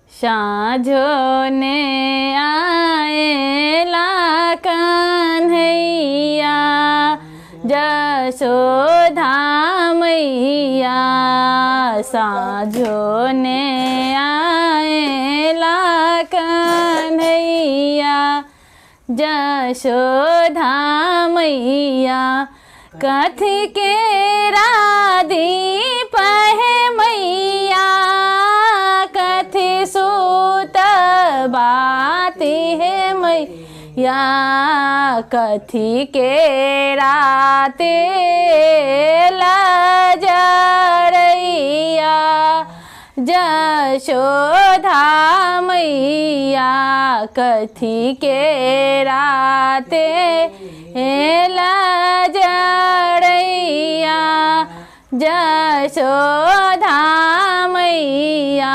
साँझो ने आएला कन्हैया जसोधा मैया साँझो ने आएला कन्हैया जसोधा मैया कथी के राधी है मैया कथी सूत बाती है मैया कथी के राते लजरैया जशोधा मैया कथी के राते लजरैया जशोधा मैया।